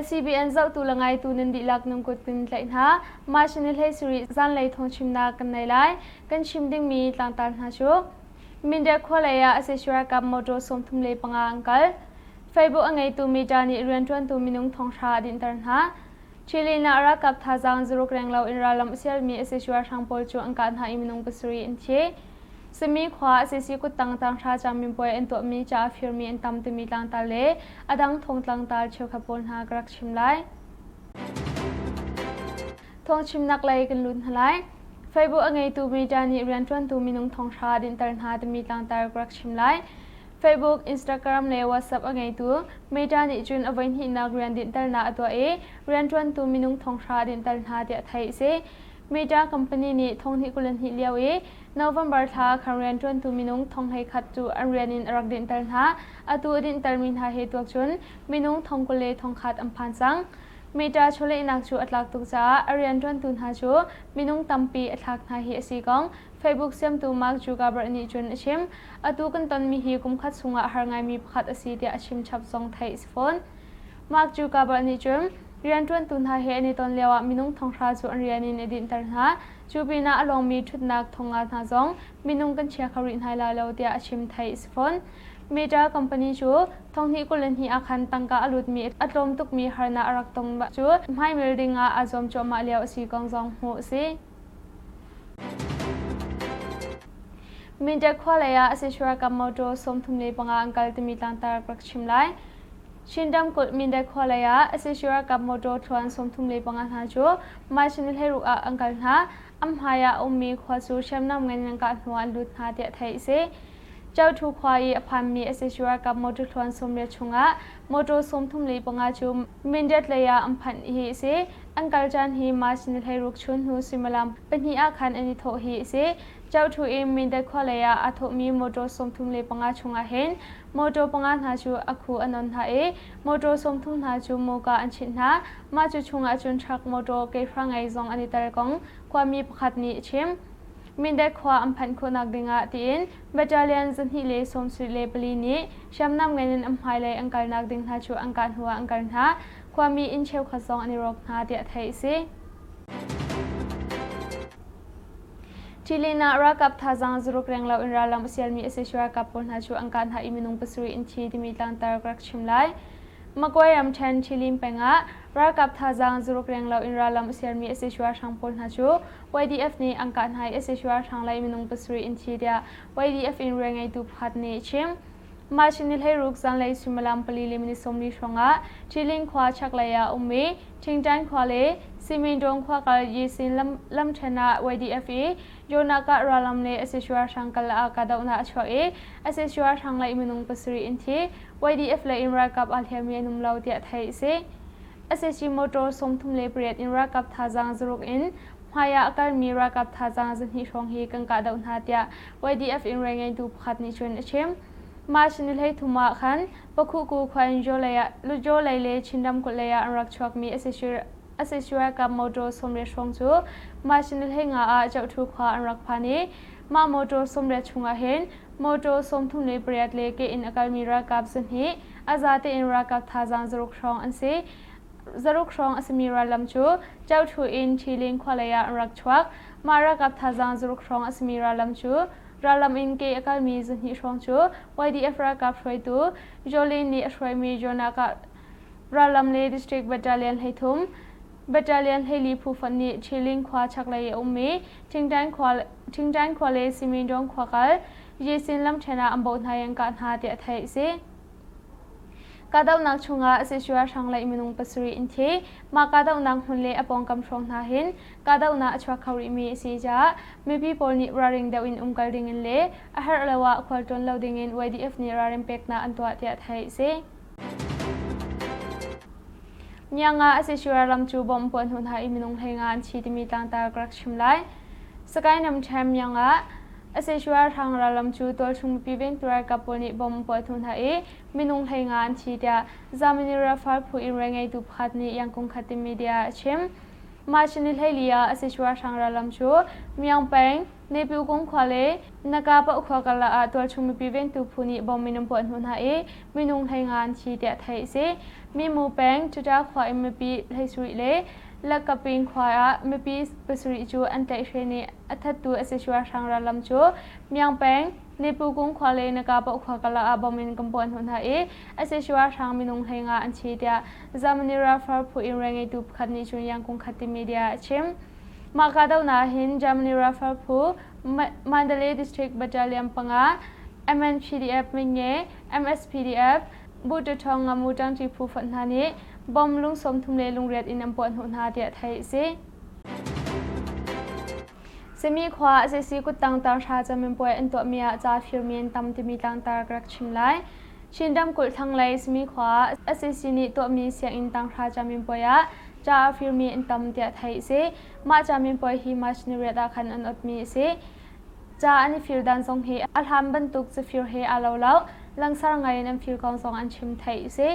ZCBN zohtu le ngaitu nan dihlak nan kut kan tlaih hna. March ni hlei sarih zanlei thawngchimnak kan nei lai. Kan chim dingmi tlangtar hna cu Mindat khua lei ah sac ralkap motor 35 an kal. Facebook a ngeitu Meta nih rianṭuantu minung thonghra a dinhter hna. Chile ah ralkap thazaang zaruk renglo in rallam a sialmi sac ralhrang pawl cu an kah hna i minung pasarih an thi. Sami khua sac kuttang tanghra cangminpuai an tuahmi ca a firmi an tam timi tlangtar le a dang thongtlangtar cheukhat pawl hna ka rak chim lai. Thawngchimnak lei kan lut hna lai. Facebook a ngeitu Meta nih rianṭuantu minung thonghra dinhter hna timi tlangtar ka rak chim lai. Facebook, Instagram le WhatsApp a ngeitu Meta nih cun a voihnihnak rian dinhternak a tuah i rianṭuantu minung thonghra dinhter hna tiah theih a si. Meta company nih thonghnih 22 lio i November thla khan rianṭuantu minung thonghlei khat cu an rian in a rak dinhter hna. Atu a dinhtermi hna he tuak cun minung thongkul le thongkhat an phan cang. Meta chawlehnak cu a tlak tuk caah a rianṭuantu hna cu minung tampi a thlak hna hi a si kong Facebook siamtu Mark Zuckerberg nih cun a chim. Atu kan tonmi hi kumkhat chungah har ngaimi pakhat a si tiah a chim chap zong theih a si fawn. Mark Zuckerberg nih cun rianṭuantu hna he an i ton lioah minung thonghra cu an rian in a dinhter hna. Cu pinah a lawngmi ṭhutnak thonga hna zong minung kan chia kho rih hna lai lo tiah a chim theih a si fawn. Meta company cu thonghnih 22 ah khan tangka a lutmi a tlawm tukmi harnak a rak tong cu hmaimil dingah aa zuam cuahmah lio a si kong zong hmuh a si. Mindat khua lei ah sac ralkap motor 35 an kal timi tlangtar ka rak chim lai. Chin ramkulh Mindat khua lei ah sac ralkap motor thluan 35 hna cu March ni 16 ah an kal hna. An hmai ah a ummi khua cu hriamnam ngan in an kah hnu ah an lut hna tiah theih a si. Cauṭhu khua i a phanmi sac ralkap motor thluan 80 chungah motor 35 cu Mindat lei ah an phanh hi a si. An kal caan hi March ni 16 chun hnu suimilam pahnih ah khan an i thawh hi a si. Cauṭhu in Mindat khua lei ah aa thawhmi motor 35 chungah hin Motor panga hna cu a khu a non hna i motor 30 hna cu muka an chinh hna. Mah cu chungah cun truck motor kehra ngei zong an i tel kong khuami pakhat nih a chim. Mindat khua an phanh khawhnak dingah tiin battalion 274 nih hriamnam ngan in an hmailei an kalnak ding hna cu an kah hnuah an kal hna. Khuami inn cheukhat zong an i rawk hna tiah theih a si. Ṭilin ah ralkap thazaang zaruk renglo in rallam a sialmi sac ralkap pawl hna cu an kah hna i minung pasarih an thi timi tlangtar ka rak chim lai. Magway ramṭhen Ṭilin peng ah ralkap thazaang zaruk renglo in rallam a sialmi sac ralhrang pawl hna cu YDF nih an kah hna i sac ralhrang lei minung pasarih an thi tiah YDF in rianngeitu pakhat nih a chim. March ni 16 zanlei suimilam pali le minute 40 hrawngah Ṭilin khua chaklei ah a ummi Ṭhingṭan khua le Simindong khua kal Yisin lamṭhen ah YDF i Yonakah rallam le sac ralhrang kal ah kahdohnak a chuak i sac ralhrang lei minung pasarih an thi. YDF lei in ralkap aa hliammi an um lo tiah theih a si. Sac motor 38 in ralkap thazaang zaruk in hmai ah a kalmi ralkap thazaang 200 hrawng hi kan kahdoh hna tiah YDF in rianngeitu pakhat nih cun a chim. March ni 13 ah khan Pakhuku khua in Lutjaw lei le Chin ramkulh lei ah an rak chuakmi sac ralkap motor 80 hrawng cu March ni 15 ah Cohṭhu khua an rak phan i mah motor 80 chungah hin motor 38 le ke in a kalmi ralkap 200, a zate in ralkap thazaang zaruk hrawng an si. Zaruk hrawng a simi rallam cu Cohṭhu in Ṭhiling khua lei ah an rak chuak. Mah ralkap thazaang zaruk hrawng a simi rallam cu Rallam in ke a kalmi 200 hrawng cu YDF ralkap hruaitu Jolene nih a hruaimi Jonakah rallam le District Battalion 13, Battalion 14 phu fonh nih Ṭhiling khua chaklei a ummi Ṭhingṭan khua le Simindong khua kal Yesin lamṭhen ah an bawh hna i an kah hna tiah theih a si. Kahdohnak chungah sac ralhrang lei minung pasarih an thi. Mah kahdohnak hmun le a pawngkam hrawng hna hin kahdohnak a chuak kho rihmi a si caah mipi pawl nih ralring deuh in umkal dingin le a herh lo ah khualtlawn lo dingin YDF nih ralrin peknak an tuah tiah theih a si. Myanmar sac ralram cu bomb puah hnu hna i minung 15 an thi timi tlangtar ka rak chim lai. Sagaing ramṭhen Myanmar sac ralhrang ralram cu tualchung mipi vengtu ralkap pawl nih bomb puah hnu hna i minung 15 an thi tiah Germany Rafale phu in rianngeitu pakhat nih Yangkung Khatin media ah a chim. March ni 14 ah sac ralhrang rallam cu Myaung peng, Nepyukung khua le Nakapa khua karlak ah tualchung mipi vengtu phu nih bom in an puah hnu hna i minung 15 an thi tiah theih a si. Mimu peng, Ṭaṭa khua in mipi 17 le Lakaping khua ah mipi pasarih cu an tlaihhren i a thattu sac ralhrang rallam cu Myaung peng, Nepukung khua le Nakapa khua karlak ah bom in kan puah hnawh hna i sac ralhrang minung 15 an thi tiah Germany ralfar phu in rianngeitu pakhat nih cun Yangkung Khati media ah a chim. Mah kahdohnak hin Germany ralfar phu Mandalay District Battalion panga, MNPDF Minge, MSPDF, Buhṭaṭhawng Ngamu ṭangṭi phu fonh hna nih bom lung 30 le lungriat in an puah hnawh hna tiah theih a si. Simi khua sac kuttang tanghra caminpuai an tuahmi ah ca firmi an tam timi tlangtar ka rak chim lai. Chin ramkulh thlanglei Simi khua ah sac nih tuahmi sianginn tanghra caminpuai ah ca a firmi an tam tiah theih a si. Mah caminpuai hi March ni riat ah khan an otmi a si. Ca an i fir dan zong hi a hlan bantuk cafir he aa lo lo. Langsar ngai in an fir kong zong an chim theih a si.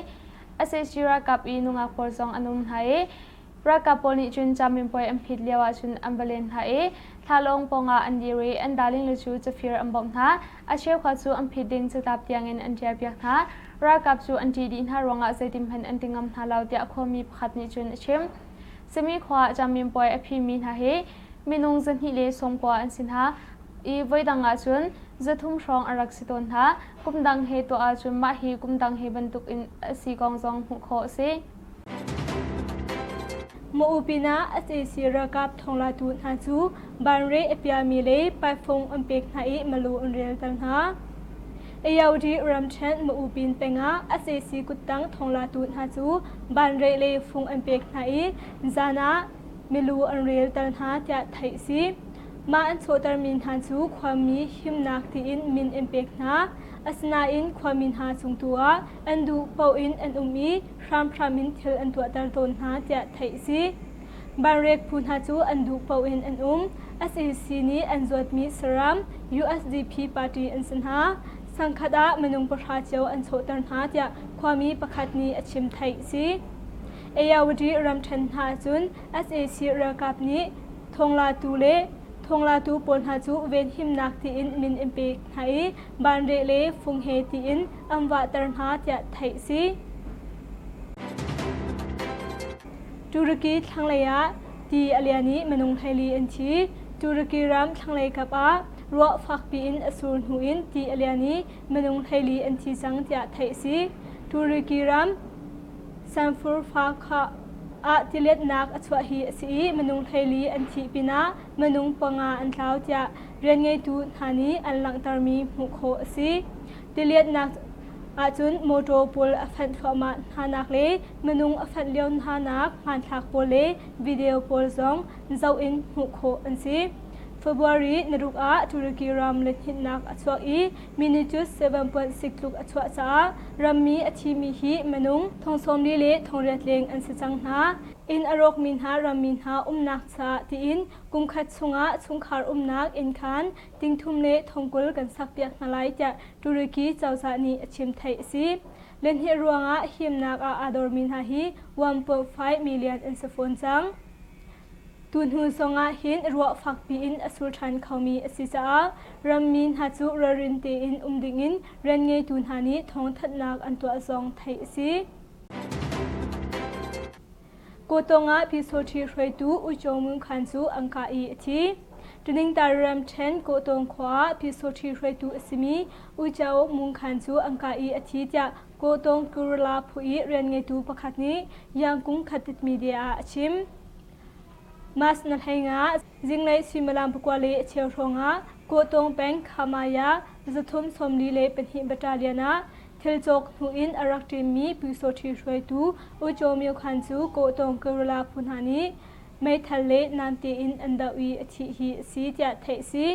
Sac ralkap i nungak pawl zong an um hna i Ralkap pawl nih cun caminpuai an phit lio ahcun an va len hna i thlalawng pawngah an dir i an darling le cu cafir an bawmh hna. A cheukhat cu an phit ding catlap tiangin an ṭialpiak hna. Ralkap cu an ṭih dih hna ruangah zeitinhmanh an ti ngam hna lo tiah khuami pakhat nih cun a chim. Sami khua ah caminpuai a phimi hna hi minung 290 an si hna i voidang ahcun 300 hrawng an rak si tawn hna. Kum dang he tuah ahcun mah hi kum dang he bantukin a si kong zong hmuh khawh a si. Maw pinah sac ralkap thawnglatu hna cu banre a pialmi le paifung an pek hna i malu an relter hna. Ayodhi ramṭhen Maupin peng ah sac kuttang thawnglatu hna cu banre le fung an pek hna i zan ah milu an relter hna tiah theih a si. Mah an chawhtermi hna cu khuami himnak tiin min an pek hna. Asinain khuami hna cung tu ah an duh paoh in an um i hramhram in thil an tuahter tawn hna tiah theih a si. Banrek phu hna cu an duh paoh in an um. Sac nih an zuatmi saram USDP party an si hna. Sangkhat ah minung pahra cio an chawhter hna tiah khuami pakhat nih a chim theih a si. Ayawadi ramṭhen hna ahcun sac ralkap nih thawnglatu le thawnglatu pawl hna cu venhimnak tiin min an pek hna i banreh le fung he tiin an vahter hna tiah theih a si. Turkey thlanglei ah ti a lian i minung 14 an thi. Turkey ram thlanglei kap ah ruah fakpi in a sur hnu in ti a lian i minung 14 an thi cang tiah theih a si. Turkey ram Sanfurfa ah tiletnak a chuah hi a si i minung 14 an thih pinah minung panga an tlau tiah rianngeitu hna nih an langhtermi hmuh khawh a si. Tilianhnak ahcun mawṭaw pawl a fanh thluahmah hnanak le minung a fanh lio hnanak hmanthlak pawl le video pawl zong zoh in hmuh khawh an si. February naruk ah Turkey ram lihninhnak a chuak i magnitude 7.6 tluk a chuah caah rammi a thimi hi minung thong 40 le thong riat leng an si cang hna. Inn a rawkmi hna rammi hna umnak caah tiin kumkhat chungah chungkhar umnak innkhan tingthum le thongkul kan sakpiak hna lai tiah Turkey cozah nih a chim theih a si. Lenhnih ruangah himnak ah aa dormi hna hi 1.5 million an si fawn cang. Tuhnu zongah hin ruah fakpi in a sur ṭhan khomi a si caah rammi hna cu ralrin tein um dingin rian ngeitu hna nih thawngthanhnak an tuah zong theih a si. Kawtawng ah Pyusawṭhi hruaitu Uico Ngun Khan cu an kah i a thi. Ṭiningtar ramṭhen Kawtawng khua ah Pyusawṭhi hruaitu a simi Uico Ngun Khan cu an kah i a thi tiah Kawtawng Kurla phu i rianngeitu pakhat nih Yangkung Khatit Media ah a chim. Mas na hlei nga zinglei suimilam pakua le a cheu hrawngah Kawtawng peng Khamaya 342 battalion ah Thil cawk hnu in a rak ṭimmi Pyusawṭhi hruaitu U Kyaw Myo Khan cu Kawhtawng Guerrilla phu hna nih meithal le namte in an doh i a thih hi a si tiah theih a si.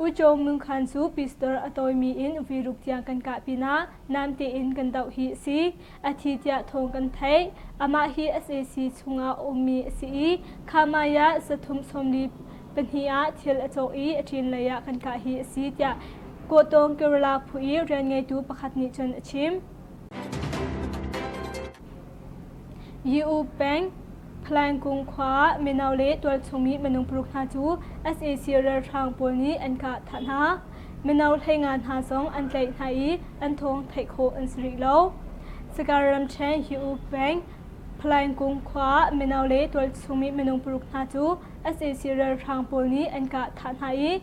U Kyaw Myo Khan cu pistol a tawimi in vuiruk tiang kan kah pinah namte in kan doh hi a si. A thi tiah thawng kan theih. Amah hi sac chungah a ummi a si i Khamaya 342 ah thil a cawk i a ṭin lei ah kan kah hi a si tiah Kawhtawng Kerala phu i rianngeitu pakhat nih cun a chim. Yu peng. Phlaingkung khua ah mino le tualchungmi minung paruk hna cu sac ralhrang pawl nih an kah thah hna. Mino 15 hna zong an tlaih hna i an thawng theih khawh an si rih lo. Sagaing ramṭhen Hyi-U peng Phlaingkung khua ah mino le tualchungmi minung paruk hna cu sac ralhrang pawl nih an kah thah hna i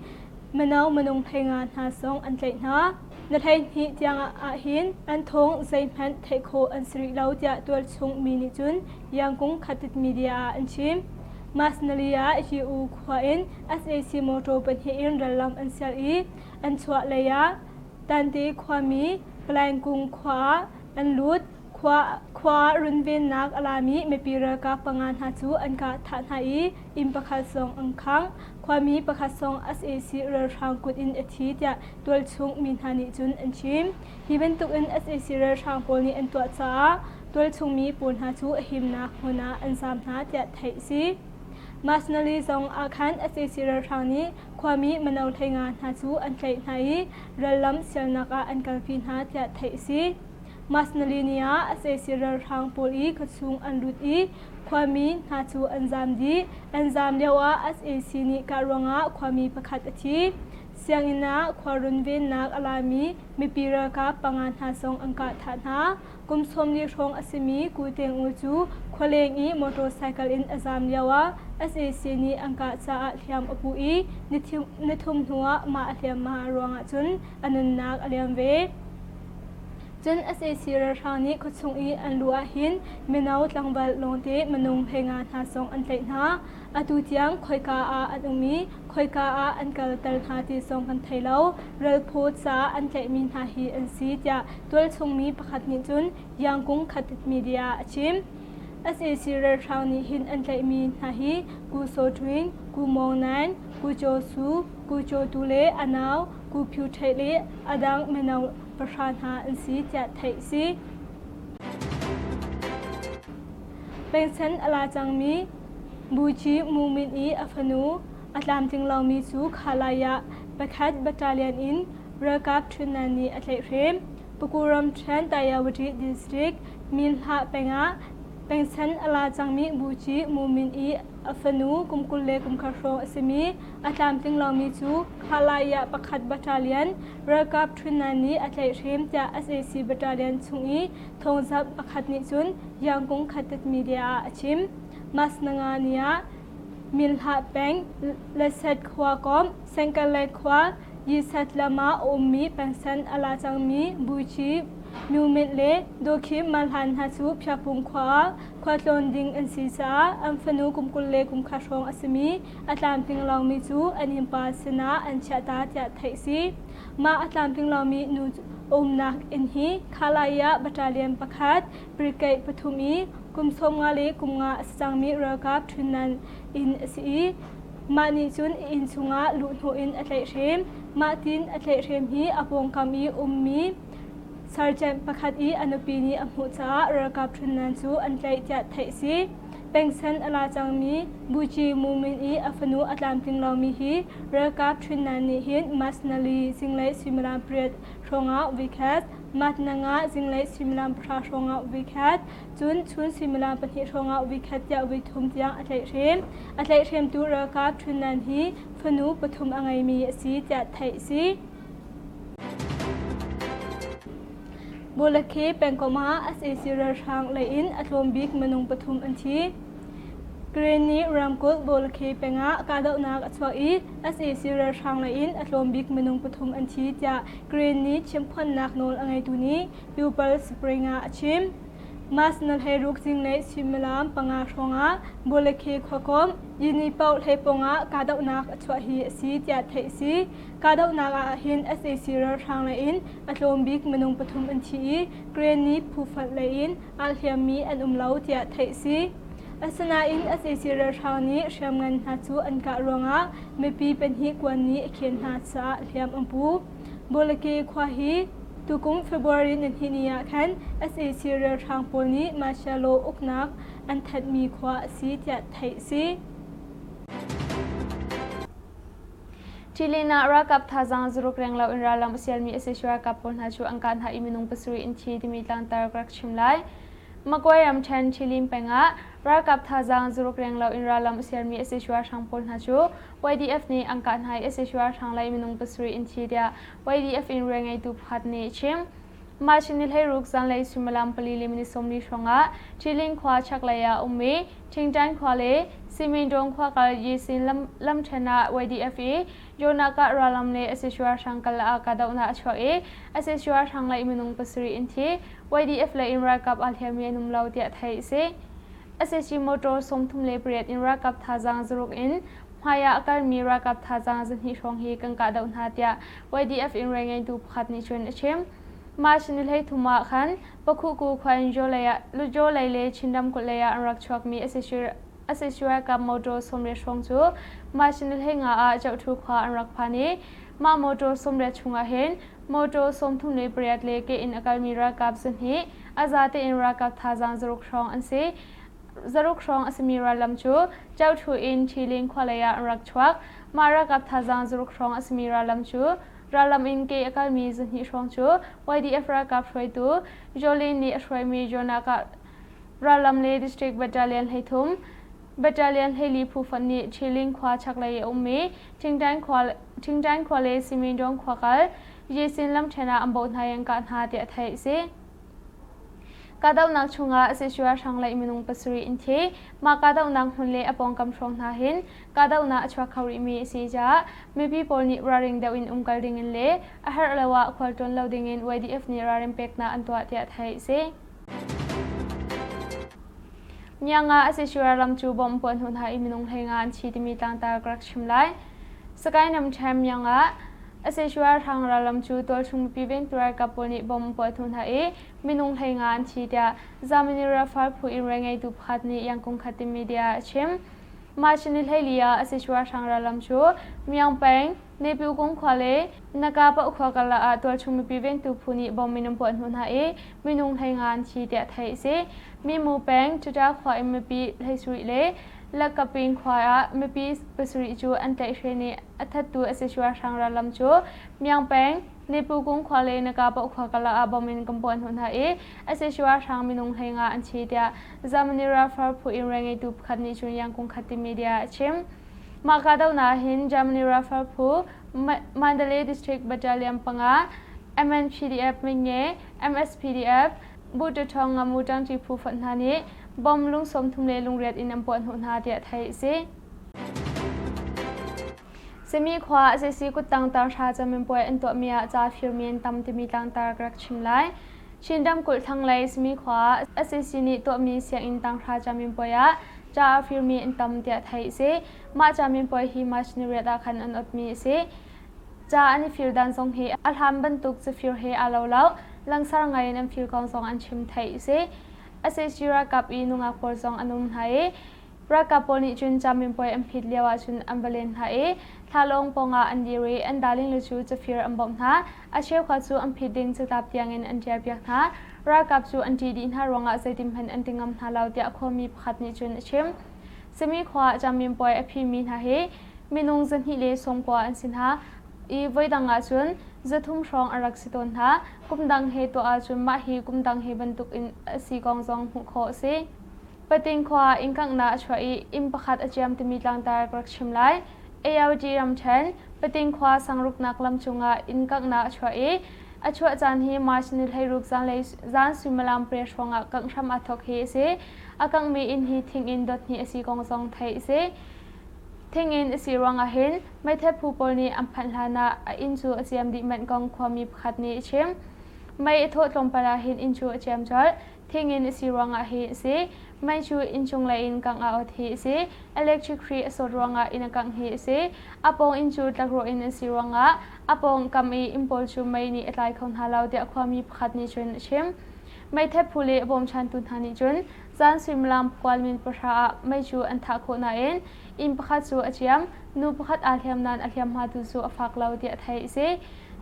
mino minung 15 hna zong an tlaih hna. Na 12 tiang ahhin an thawng zeihmanh theih khawh an si rih lo tiah tualchung mi nih cun Yangon Khatit Media ah an chim. Masnali ah Hyi-U khua in sac motor pahnih in rallam an sial i an chuah lei ah Tante khuami Palaingkung khua ah an lut. Khua, khua ah runvennak a lami mipi ralkap panga hna cu an kah thah hna i inn pakhat zong an khangh. Khuami pakhat zong sac ralhrang kut in a thi tiah tualchung mi hna nih cun an chim. Hi bantukin sac ralhrang pawl nih an tuah caah tualchung mi pawl hna cu a himnak hmun ah an zaam hna tiah theih a si. Masnali zong ah khan sac ralhrang nih khuami mino 15 hna cu an tlaih hna i rallam sialnak ah an kalpi hna tiah theih a si. Masnali ni ah sac ralhrang pawl i khuachung an lut i khuami hna cu an zaam dih. An zaam lioah sac nih kah ruangah khuami pakhat a thi. Sianginn ah khua runvennak a lami mipi ralkap panga hna zong an kah thah hna. Kum 40 hrawng a simi Ku Teng U cu khualeng i motorcycle in a zaam lioah sac nih an kah caah hliam a pu i nithum hnuah mah a hliamhma ruangah cun a nunnak a liam ve. Cun sac ralhrang nih khuachung i an luh ahhin mino tlangval lawngte minung 15 hna zong an tlaih hna. Atu tiang khoika ah an um i khoika ah an kalter hna ti zong kan thei lo. Ralphaw caah an tlaihmi hna hi an si tiah tualchungmi pakhat nih cun Yangkung Khatit Media ah a chim. Sac ralhrang nih hin an tlaihmi hna hi Ku Saw Twin, Ku Mawng Nain, Ku Chaw Su, Ku Chaw Tu le a nau Ku Phyu Hteh le a dang mino pahra hna an si tiah theih a si. Pengchan a la cangmi Buci Mumin i a fanu a tlamtling lomi cu Khalai ah pakhat battalion in ralkap ṭhutnak nih a tlaihhrem. Paku ramṭhen Tayawati district Minhlah peng ah pengchan a la cangmi Buci Mumin i a fanu kum 23 hrawng a simi a tlamtling lomi cu Khalai ah pakhat battalion ralkap ṭhutnak nih a tlaihhrem tiah sac battalion chung i thawngzamh pakhat nih cun Yangon Khatit Media ah a chim. Mas nanga ni ah Minhlah peng Leset khua kom Sengkale khua Yisat lam ah a ummi pengsan a la cangmi Buci Myumit le Dawkhim Malhan hna cu Phiapung khua ah khualtlawn ding an si caah an fanu kum 23 hrawng a simi a tlamtling lomi cu an innpa sinah an chiahta tiah theih a si. Mah a tlamtling lomi nu umnak inn hi Khalai ah battalion pakhat brigade pathum i kum 55 a si cangmi ralkap ṭhunnan inn a si i mah nih cun inn chungah luhhnawh in a tlaihhrem. Mah tin a tlaihhrem hi a pawngkam i ummi sergeant pakhat i a nupi nih a hmuh caah ralkap ṭhunnan cu an tlaih tiah theih a si. Pengsan a la cangmi Buci Mumin i a fanu a tlamtling lomi hi ralkap ṭhunnan nih hin Masnali zinglei suimilam pariat hrawngah voikhat, Matnanga zinglei suimilam pahra hrawngah voikhat, cun chun suimilam pahnih hrawngah voikhat tiah voithum tiang a tlaihhrem. A tlaihhremtu ralkap ṭhunnan hi fanu pathum a ngeimi a si tiah theih a si. Bawlakhe pengkomh ah sac ralhrang lei in a tlawm bik minung pathum an thi. Karenni ramkulh Bawlakhe peng ah kahdohnak a chuak i sac ralhrang lei in a tlawm bik minung pathum an thi tiah Karenni chimphuannak nawl a ngeitu nih Pupil Spring ah a chim. Mas na hleiruk zinglei suimilam panga hrawngah Bawlakhe khuakomh Yini Paoh hleipawng ah kahdohnak a chuah hi a si tiah theih a si. Kahdohnak ah hin sac ralhrang lei in a tlawm bik minung pathum an thi i Karenni phufonh lei in aa hliammi an um lo tiah theih a si. Asinain sac ralhrang nih hriamngan hna cu an kah ruangah mipi pahnih kuan nih a khen hna caah hliam an pu. Bawlake khua hi tukum February nihnih ni ah khan sac ralhrang pawl nih martial law uknak an thanhmi khua a si tiah theih a si. Ṭilin ah ralkap thazaang zuruk reng loin rallam a sialmi sac ralkap pawl hna cu an kah hna i minung pasarih an thi timi tlangtar ka rak chim lai. Magway ramṭhen Ṭhilin peng ah ralkap thazaang zuruk reng lo in rallam a sialmi sac ralhrang pawl hna cu YDF nih an kah hna i sac ralhrang lei minung pasarih an thi tiah YDF in rianngeitu pakhat nih a chim. March ni 16 zanlei suimilam pali le minute 40 hrawng ah Ṭhilin khua chaklei ah a ummi Ṭhingṭan khua le Simindong khua kal Yisin lamṭhen ah YDF i Yonakah rallam le sac ralhrang kal ah kahdohnak a chuak i sac ralhrang lei minung pasarih an thi. YDF lei in ralkap aa hliammi an um lo tiah theih a si. Sac motor 38 in ralkap thazaang zaruk in hmai ah a kalmi ralkap thazaang 200 hrawng hi kan kahdoh hna tiah YDF in rianngeitu pakhat nih cun a chim. March ni 13 ah khan Pakhuku khua in Lujaw lei le Chin ramkulh lei ah an rak chuakmi sac ralkap motor 90 hrawng cu March ni 15 ah Zohthu khua an rak phan i mah motor 80 chungah hin motor 38 le ke in a kalmi ralkap 200 a zate in ralkap thazaang zaruk hrawng an si. Zaruk hrawng a simi rallam cu Cauṭhu in Ṭhiling khua lei ah an rak chuak. Mah ralkap thazaang zaruk hrawng a simi rallam cu rallam in ke a kalmi 200 hrawng cu YDF ralkap hruaitu Jolin nih a hruaimi Jonakah rallam le District Battalion 13 Battalion 14 phu fonh nih Ṭhiling khua chaklei a ummi Ṭhingṭan khua le Simindong khua kal Yesin lamṭhen ah an bawh hna i an kah hna tiah theih a si. Kahdohnak chungah sac ralhrang lei minung pasarih an thi. Mah kahdohnak hmun le a pawngkam hrawng hna hin kahdohnak a chuak kho rihmi a si caah mipi pawl nih ralring deuh in umkal dingin le a herh lo ah khualtlawn lo dingin YDF nih ralrin peknak an tuah tiah theih a si. Myanmar a sac ralram cu bomb puah hnu hna i minung 15 an thi timi tlangtar ka rak chim lai. Sagaing ramṭhen Myanmar a sac ralhrang ralram cu tualchung mipi vengtu ralkap pawl nih bomb puah hnu hna i minung 15 an thi tiah Germany ralfar phu in rianngeitu pakhat nih Yangkung Khatin media ah a chim. March ni 14 ah a sac ralhrang ralram cu Myang peng Nepukung khua le Nakapa khua karlak ah tualchung mipi vengtu phu nih bomb in an puah hnu hna i minung 15 an thi tiah theih a si. Mimu peng Ṭaṭa khua in mipi 17 le Lakaping khua ah mipi pasarih cu an tlaihhren i a thattu a si ralhrang rallam cu Myang peng Nepukung khua le Nakapa khua karlak ah bomb in kan puah hnu hna i a si ralhrang minung 15 an thi tiah Germany ralfar phu in rianngeitu pakhat nih cun Yangkung Khati media a chim. Mah kahdohnak hin Germany Rifle phu Mandalay District Battalion panga, MNPDF Minge, MSPDF, Buhṭaṭhawng Ngamu ṭangṭi phu fonh hna nih bomb lung 30 le lungriat in an puah hnawh hna tiah theih a si. Simi khua sac kuttang tanghra caminpuai an tuahmi ah ca firmi an tam timi tlangtar ka rak chim lai. Chin ramkulh thlanglei Simi khua ah sac nih tuahmi sianginn tanghra caminpuai ah ca a firmi an tam tiah theih a si. Mah caminpuai hi March ni riat ah khan an otmi a si. Ca an i fir dan zong hi a hlan bantuk cafir he aa lo lo. Langsar ngai in an fir kong zong an chim theih a si. Sac ralkap i nungak pawl zong an um hna i Ralkap pawl nih cun caminpuai an phit lio ahcun an va len hna i thlalawng pawngah an dir i an darling lu cu cafir an bawmh hna. A cheukhat cu an phit ding catlap tiangin an ṭialpiak hna. Ralkap cu an ṭih dih hna ruangah zeitinhmanh an ti ngam hna lo tiah khuami pakhat nih cun a chim. Sami khua ah caminpuai a phimi hna hi minung 290 an si hna i voidang ahcun 300 hrawng an rak si tawn hna. Kum dang he tuah ahcun mah hi kum dang he bantukin a si kong zong hmuh khawh a si. Pating khua inn kanghnak a chuah i inn pakhat a ciam timi tlangtar ka rak chim lai. AOG ramṭhen, Pating khua sangruknak lam cungah inn kanghnak a chuah i a chuah caan hi March ni 16 zanlei zan suimilam pariat hrawngah kangh hram aa thawk hi a si. A kanghmi inn hi thing in dot hnih a si kong zong theih a si. Thing in a si ruangah hin meithal phu pawl nih an phanh hlan ah a inn cu a ciam dih manh kong khuami pakhat nih a chim. Mei a thawh tlawmpal ah hin inn cu a ciam colh. Thing in a si ruangah hi a si. Mei cu innchung lei in kangh a ot hi a si. Electric hri a sawt ruangah inn a kangh hi a si. A pawng inn cu tlakrawh inn an si ruangah a pawng kam i inn pawl cu mei nih a tlai kho hna lo tiah khuami pakhat nih cun a chim. Meithep phu le a bawmchantu hna nih cun zan suimilam kual min pahra ah mei cu an thah khawh nain inn pakhat cu a ciam, nu pakhat aa hliam nain a hliamhma tu cu a fak lo tiah theih a si.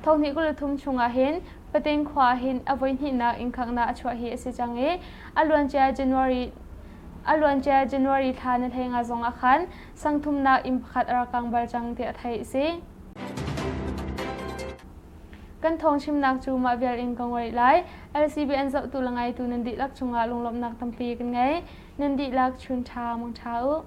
Thonghnih 23 chungah hin Pating khua ah hin a voihnihnak inn khanghnak a chuah hi a si cang i a luancia January a luancia January thla ni 15 zong ah khan sangthumnak inn pakhat a rak kang bal cang tiah theih a si. Kan thawng chimnak cu mah vial in ka ngol lai. LCBN zohtu le ngaitu nan dihlak cungah lunglawmhnak tampi kan ngei. Nan dihlak chun ṭha mang ṭha u.